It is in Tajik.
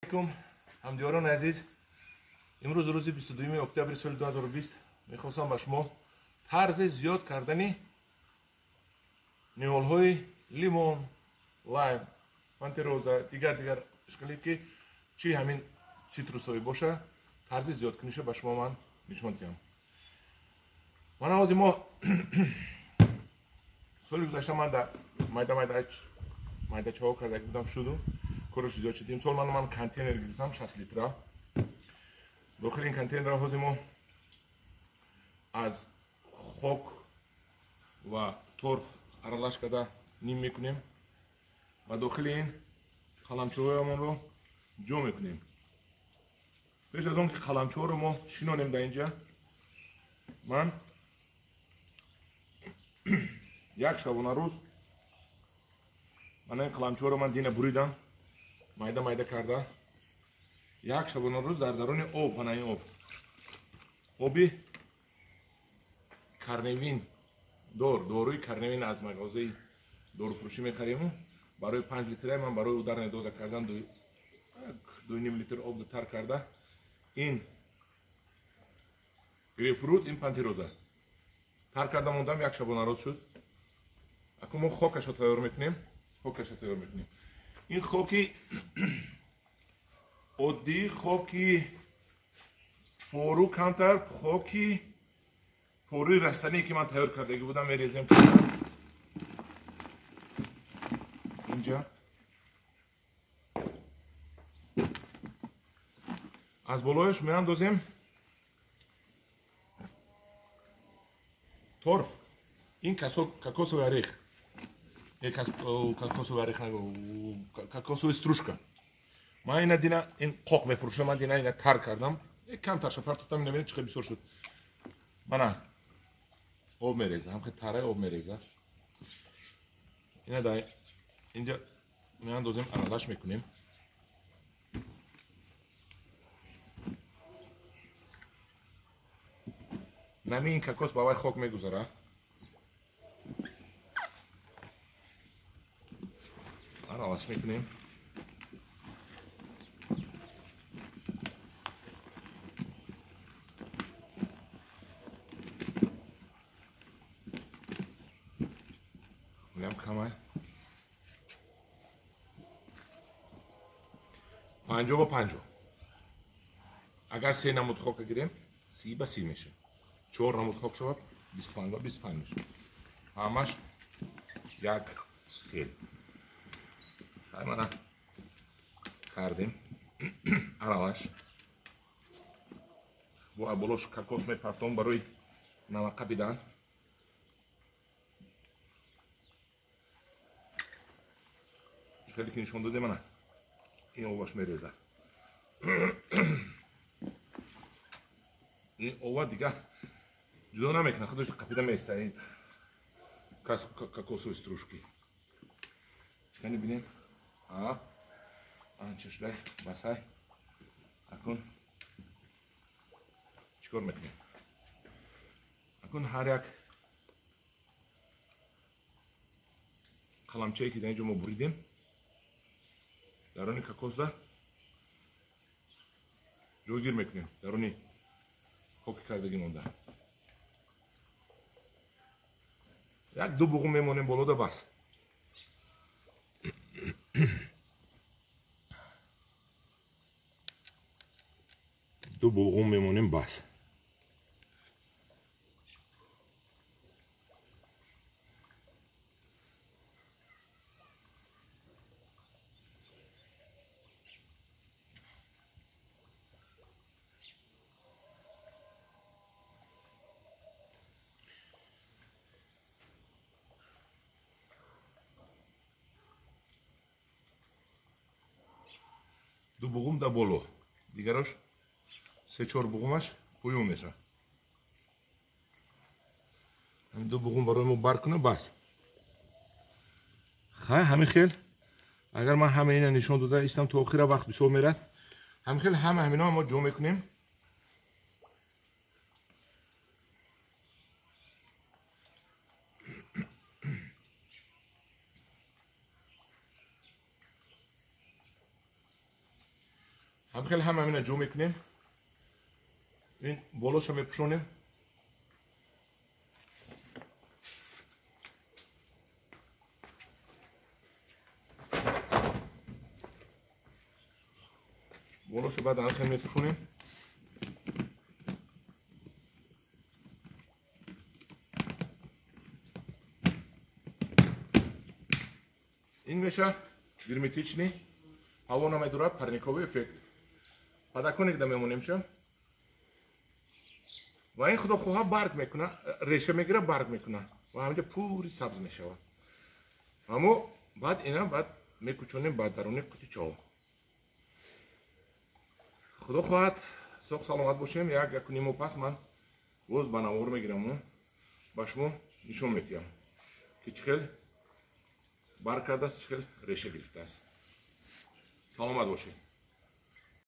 Алейкум, ҳамдиёрони азиз. Имрӯз рӯзи 22 октябри соли 2020 мехостам ба шумо тарзи зиёд кардани ниҳолҳои лимон, лайм, пантероза, дигар ишқалиб ки чӣ ҳамин цитрусовӣ боша, тарзи зиёдкуниша ба шумо ман нишон диҳам. Ман ҳозир мо соли гузашта ман дар майда майдачаҳо карда будам, шуду кораш зиёд шуд. Имсол ман контейнер гирифтам 60 литра. Дохили ин контейнерро ҳозир мо аз хок ва торф аралаш карда ним мекунем ва дохили ин қаламчаҳоямонро ҷо мекунем. Пеш аз он ки қаламчаҳоро мо шинонем дар инҷа, ман як шабонарӯз ман ин қаламчаҳоро ман дина буридам, майда майда карда, як шабонарӯз дар даруни об, ана ин об, оби карневин доруи карневин аз мағозаи доруфурӯшӣ мехарем. Барои 5 литра ман барои ударная доза кардан 2,5 литр об тар карда, ин грейпфрут, ин пантероза тар карда мондам, як шабонарӯз шуд. Акун мо хокашро тайёр мекунем, Ин хоки оддӣ, хоки пору камтар, хоки поруи растание ки ман тайёр кардагӣ будам мерезем инҷа. Аз болояш меандозем торф. Ин кокосовый орех, кокосовый орех, кокосовый стружка. Ман ина дина ин қоқ мефурӯшам, ман дина ина тар кардам, камтар шафар тутам, ина бинед чӣ қадр бисёр шуд. Мана об мереза, ҳам хел тараи об мереза. Ина дар инҷа меандозем, аралаш мекунем. Нами ин кокос ба вай хок мегузара. Аралаш мекунем. Инам камай. 50 ба 50. Агар 3 намуд хока гирем, 30 ба 30 мешавад. 4 намуд хок шавад, 25 ба 25 мешавад. Ҳамаш як хел. Мана кардем аралаш. Бо болош кокос мепартом барои намақа бидан. Хеле ки нишон додем, мана ин обаш мереза. Ин ова дига ҷудо намекунад, худаш қапида меистад ин кокосовые стружки. Кани бинем. Анча шудай басай. Акун чикор мекунем? Акун ҳар як қаламчае ки дар инҷо мо буридем, даруни кокосда ҷойгир мекунем, даруни хоки кардагӣ монда. Як ду буғум мемонем болода, бас. Ду буғум мемонем, бас. Ду буғум да боло, дигарош 3-4 буғумаш поён мешавад. Ҳамин ду буғум барои мо бар кунад, бас. Хай, ҳамин хел. Агар ман ҳама ина нишон дода истам то охира вақт бисёр мерад. Ҳамин хел ҳама ҳамино мо ҷо мекунем. Ҳам хеле ҳам ҳамина ҷо мекунем. Ин болоша мепӯшонем. Болоша баъд ҳам хеле мепӯшонем. Ин меша герметичный, ҳаво намедурад, парниковый эффект. Подоконник да мемонемша. Ва ин худо хоҳа барг мекуна, реша мегира, барг мекуна ва ҳаминҷа пури сабз мешавад. Аммо баъд ина баъд мекӯчонем ба даруни қутичаҳо. Худо хоҳад соғ саломат бошем. Як якуним моҳ пас ман боз ба навор мегираму ба шумо нишон метиҳам, ки чӣ хел барг кардааст, чӣ хел реша гирифтааст. Саломат бошед.